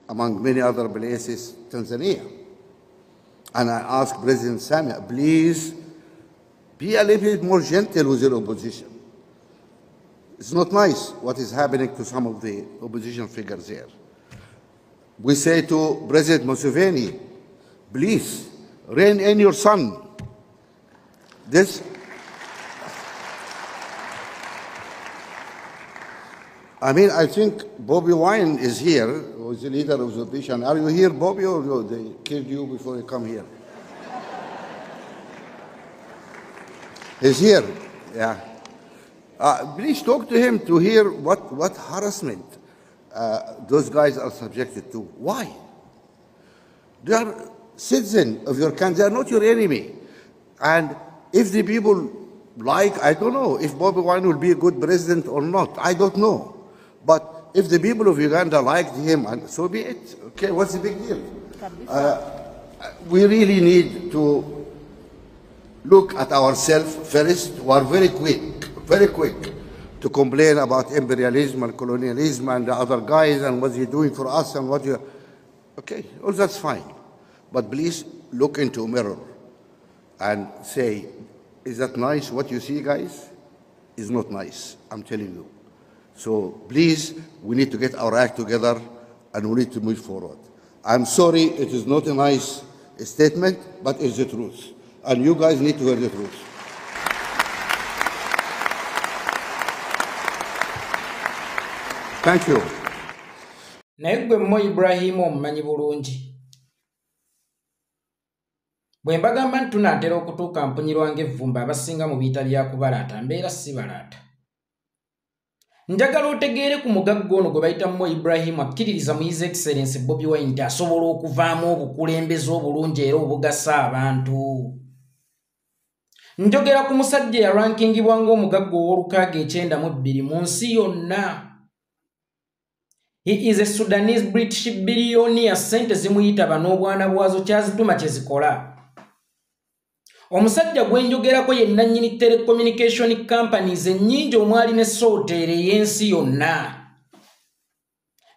Among many other places, Tanzania. And I ask President Samia, please be a little bit more gentle with your opposition. It's not nice what is happening to some of the opposition figures here. We say to President Museveni, please rein in your son. This, I mean, I think Bobi Wine is here, who is the leader of the opposition. Are you here, Bobi, or they killed you before you come here? He's here, yeah. Please talk to him to hear what harassment those guys are subjected to. Why? They are citizens of your country. They are not your enemy. And if the people like, I don't know, if Bobi Wine will be a good president or not, I don't know. But if the people of Uganda liked him, and so be it. Okay, what's the big deal? We really need to look at ourselves first. We are very quick to complain about imperialism and colonialism and the other guys and what you're doing for us and what you... Okay, all that's fine. But please look into a mirror and say, is that nice what you see, guys? It's not nice, I'm telling you. So please, we need to get our act together and we need to move forward. I'm sorry, it is not a nice statement, but it's the truth. And you guys need to hear the truth. Thank you. Naye gwe Mo Ibrahim omumanyi bulungi. Bwe mbagamba nti tunaatera okutuuka mpunyirwa ng'evvumbe abasinga mu biyita bya kubalaata, mbeera sibalaata. Njagala otegeere ku mugagga ono gwe bayita Mo Ibrahim akkiririza mu His Excellency Bobi Wine nti asobola okuvaamu obukulembeze obulungi era obugasa abantu. Njogera ku musajja eyarankingibwa ng'omugagga ow'olukaaga ekyenda mu bbiri mu nsi yonna. He is a Sudanese British billionaire, ssente zimuyitaba n'obwana bwazo kyazituma kye zikola. Omusajja gwe njogerako ye nannyini telecommunication companies ennyingi omwali ne Sooteere ey'ensi yonna.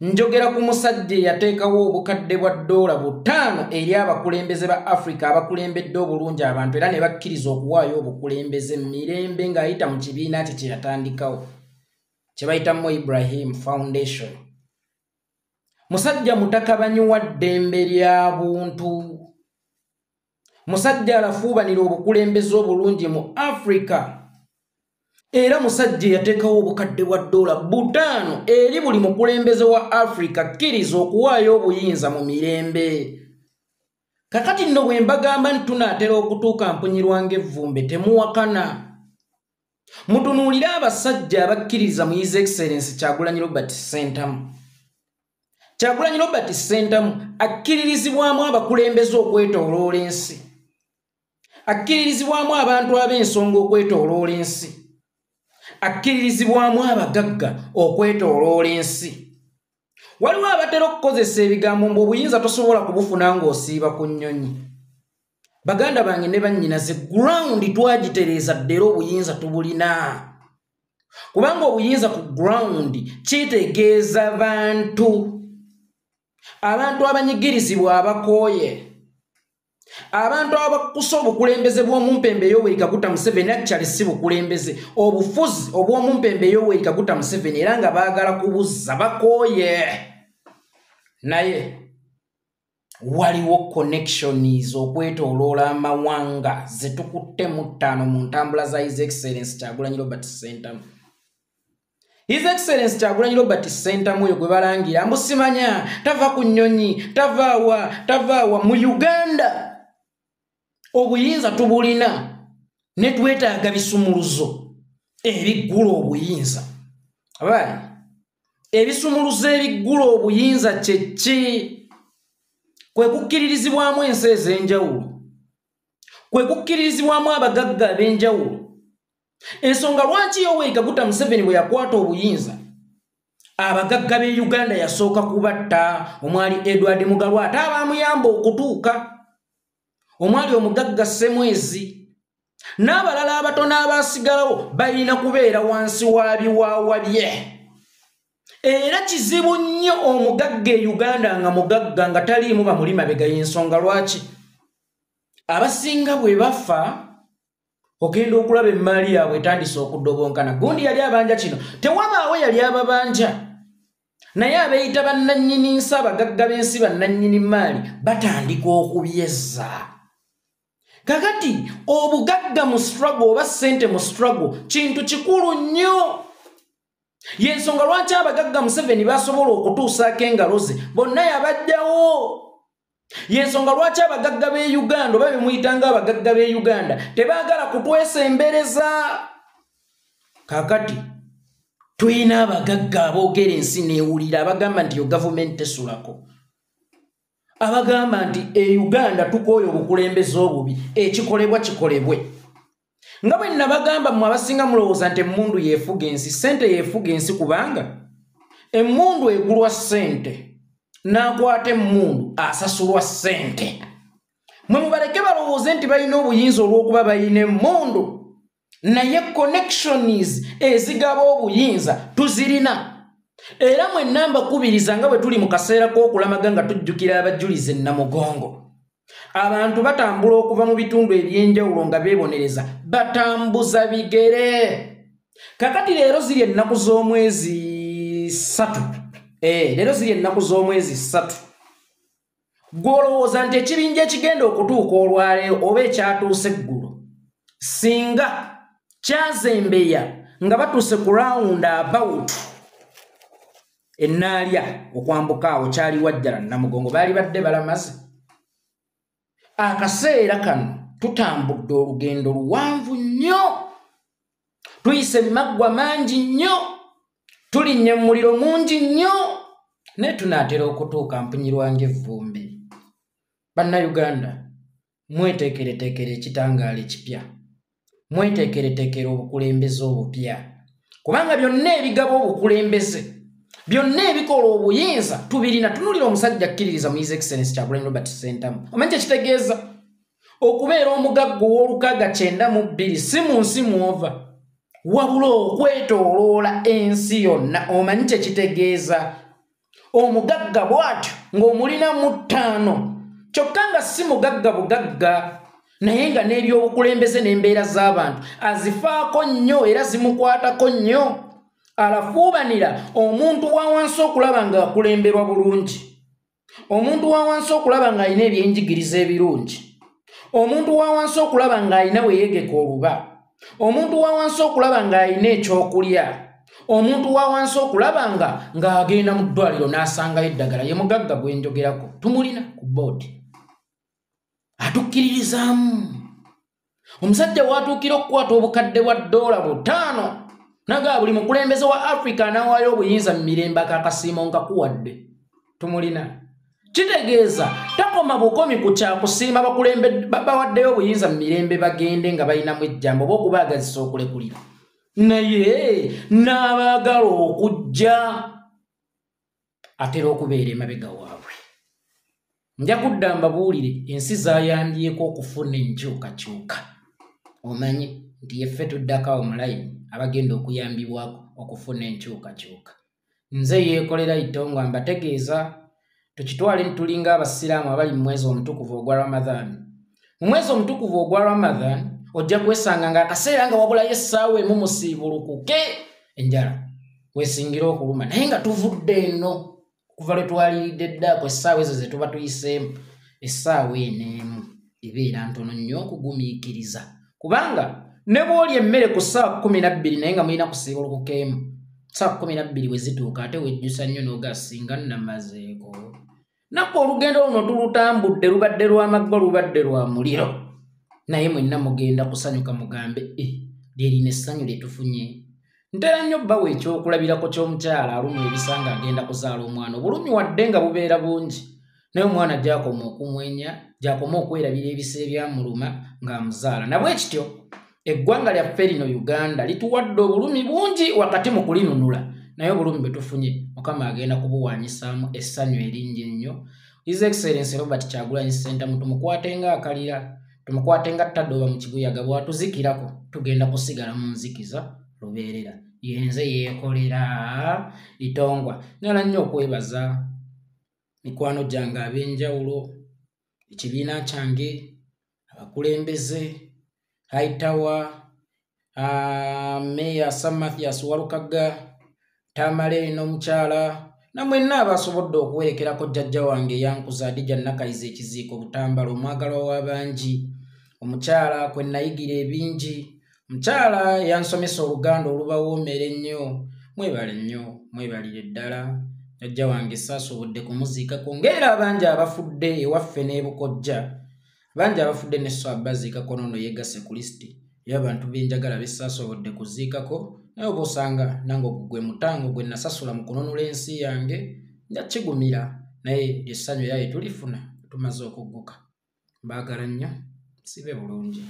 Njogera ku musajja eyateekawo obukadde bwa $5 eri abakulembeze ba Africa abakulembedde obulungi abantu era ne bakkiriza okuwaayo obukulembeze mu mirembe ng'ayita mu kibiina kye kye yatandikawo kye bayita Mo Ibrahim Foundation. Musajja mutakabanyi wa ddembe lya buntu. Musajja alafuubanira obukulembeze obulungi mu Africa. Era musajja yateekawo obukadde bwa $5 eri buli mukulembeze wa Africa akkiriza okuwaayo obuyinza mu mirembe. Kakati nno bwe mbagamba nti tunaatera okutuuka mpunyirwa ng'evvumbe temuwakana. Mutunuulire abasajja abakkiriza mu His Excellency Kyagulanyi Robert Ssentamu. Kyagulanyi Robert Ssentamu akkiririzibwamu abakulembeze okwetooloola ensi. Akkiririzibwamu abantu ab'ensonga okwetooloola ensi. Akkiririzibwamu abagagga okwetooloola ensi. Waliwo abatera okukozesa ebigambo mbu obuyinza tosobola kubufuna ng'osiiba ku nnyonyi. Baganda bange ne bannyinaze, ground twagitereeza dda era obuyinza tubulina. Kubanga obuyinza ku ground kitegeeza bantu. Abantu abanyigirizibwa abakooye. Abantu abakusa obukulembeze bw'omumpembe Yoweri Kaguta Museveni, actually si bukulembeze, obufuzi obw'omumpembe Yoweri Kaguta Museveni era nga baagala kubuzza bakooye. Naye waliwo connections okwetooloola amawanga ze tukutte mu ttaano mu ntambula za His Excellency Kyagulanyi Robert Ssentamu. His Excellency Kyagulanyi Robert Ssentamu oyo gwe balangira mbu simanya tava ku nnyonyi, tavaawa, tavaawa. Mu Uganda obuyinza tubulina ne twetaaga bisumuluzo ebiggula obuyinza. Abaana, ebisumuluzo ebiggula obuyinza kye ki? Kwe kukkiririzibwamu ensi ez'enjawulo, kwe kukkiririzibwamu abagagga ab'enjawulo. Ensonga lwaki Yoweri Kaguta Museveni bwe yakwata obuyinza abagagga b'e Uganda yasooka kubatta, omwali Edward Mugalu ate abaamuyamba okutuuka, omwali omugagga Ssemwezi n'abalala abatono abaasigalawo balina kubeera wansi wa biwaawa bye. Era kizibu nnyo omugagga e Uganda nga mugagga nga taliimu bamuli mabega. Y'ensonga lwaki abasinga bwe bafa ogenda okulaba emmaali yaabwe etandise okudobonkana. Gundi yali abanja kino, tewabaawo yali ababanja, naye abeeyita bannannyini nsi, abagagga b'ensi, bannannyini mmaali batandika okubyezza. Kakati obugagga mu struggle oba ssente mu struggle kintu kikulu nnyo. Y'ensonga lwaki abagagga Museveni basobola okutuusaako engalo ze bonna yabajjawo. Y'ensonga lwaki abagagga b'e Uganda oba bemuyitanga abagagga b'e Uganda tebaagala kutwesembereza. Kakati tulina abagagga aboogera ensi neewulira, abagamba nti yo gavumenti tesulako, abagamba nti e Uganda tukooye obukulembeze obubi, ekikolebwa kikolebwe. Nga bwe nabagamba mmwe abasinga mulowooza nti emmundu yeefuga ensi, ssente yeefuga ensi, kubanga emmundu egulwa ssente, n'akwata emmundu asasulwa ssente. Mwe mubaleke balowooze nti balina obuyinza olw'okuba balina emmundu, naye connections ezigaba obuyinza tuzirina. Era mwenna mbakubiriza nga bwe tuli mu kaseera k'okulamaga nga tujjukira abajulizi Namugongo. Abantu batambula okuva mu bitundu eby'enjawulo nga beebonereza, batambuza bigere. Kakati leero ziri ennaku z'omwezi 3. Leero ziri ennaku z'omwezi 3. Gw'olowooza nti ekibinja ekigenda okutuuka olwaleero oba ekyatuuse eggulo singa kyazembeya nga batuuse ku round about ennaalya okwambuka awo kyali Wajjala Namugongo, baali badde balamaze. Akaseera kano tutambudde olugendo luwanvu nnyo, tuyise maggwa mangi nnyo, tulinnya emuliro mungi nnyo, naye tunaatera okutuuka mpunyirwa ng'evvumbi. Bannayuganda, mweteekereteekere ekitangaala ekipya, mweteekereteekere obukulembeze obupya, kubanga byonna ebigaba obukulembeze, byonna ebikola obuyinza tubirina. Tunulira omusajja akkiririza mu His Excellency Kyagulanyi Robert Ssentamu. Omanyi kye kitegeeza okubeera omugagga ow'olukaaga kyenda mu bbiri, si mu nsi mw'ova, wabula okwetooloola ensi yonna. Omanyi kye kitegeeza omugagga bw'atyo ng'omulina mu 5, kyokka nga si mugagga bugagga, naye nga n'ebyobukulembeze n'embeera z'abantu azifaako nnyo era zimukwatako nnyo. Alafuubanira omuntu wa wansi okulaba ng'akulemberwa bulungi, omuntu wa wansi okulaba ng'alina ebyenjigiriza ebirungi, omuntu wa wansi okulaba ng'alina weeyegeka oluba, omuntu wa wansi okulaba ng'alina ekyokulya, omuntu wa wansi okulaba nga ng'agenda mu ddwaliro n'asangayo eddagala. Ye mugagga gwe njogerako, tumulina ku boodi, atukkiririzaamu. Omusajja w'atuukira okukwata obukadde bwa $5 naga buli mukulembeze wa Africa anawaayo obuyinza mu mirembe akakasiimo nkakuwadde, tumulina. Kitegeeza takoma bukomi ku kyakusiima bawaddeyo obuyinza mu mirembe bagende nga balinamu ejjambo oba okubaagazisa okulekulira, naye n'abaagala okujja atera okubeera emabega waabwe. Nja kudda mbabuulire ensi zaayambyeko okufuna enkyukakyuka. Omanyi nti yeffe tuddako awo mu layini abagenda okuyambibwako okufuna enkyukakyuka. Nze Yeekolera Itongwa mbategeeza tukitwale nti tulinga abasiraamu abali mu mwezi omutukuvu ogwa Ramadhan. Mu mwezi omutukuvu ogwa Ramadhan ojja kwesanga ng'akaseera nga wabulayo essaawa emu musiibulukuke enjala weesingira okuluma, naye nga tuvudde eno okuva lwe twaliridde ddaako essaawa ezo ze tuba tuyiseemu, essaawa eno emu ebeera ntono nnyo okugumiikiriza, kubanga ne bw'olya emmere ku ssaawa 12 naye nga mulina kusiibulukuka emu, ssaawa 12 bwe zituuka ate wejjusa nnyo n'oga singa nnamazeeko. Nakko olugendo luno tulutambudde, lubadde lwa maggwa, lubadde lwa muliro, naye mwenna mugenda kusanyuka mugambe lyerina essanyu lye tufunye. Ntera nnyo bbawa ekyokulabirako ky'omukyala alumwa ebisa ng'agenda kuzaala omwana. Obulumi wadde nga bubeera bungi, naye omwana gy'akoma okumwenya, gy'akoma okwerabira ebisa ebyamuluma ng'amuzaala. Nabwe kityo eggwanga lyaffe lino Uganda lituwadde obulumi bungi wakati mu kulinunula, naye obulumi bwe tufunye Mukama agenda kubuwaanyisaamu essanyu eringi ennyo. His Excellency Robert Kyagulanyi Ssentamu tumukwate ng'akalira, tumukwate nga ttadooba mu kibuyaga, bw'atuzikirako tugenda kusigala mu nzikiza lubeerera. Yenze yeekolera Itongwa. Njagala nnyo okwebaza mikwano gyange ab'enjawulo, ekibiina kyange, abakulembeze, Hightower, Meya Sam Mathias Walukagga, Tamale n'omukyala, namwenna abasobodde okuwerekerako jjajja wange eyankuza Hadija Nakayiza ekiziiko Butambala, omwagalwa w'abangi, omukyala kwe nayigira ebingi, omukyala eyansomesa Oluganda olubawoomera ennyo. Mwebale nnyo, mwebalire ddala. Jjajja wange saasobodde kumuziikako ng'era abangi abafudde ewaffe n'ebukojja, bangi abafudde ne so abaziikako, n'ono yeegasse ku lisiti y'abantu benjagala besaasobodde kuziikako. Naye oba osanga nange ogwo gwe mutango gwe nasasula mu kununula ensi yange, nja kigumira, naye lyessanyu era lye tulifuna tumaze okugguka. Mbaagala nnyo, sibe bulungi.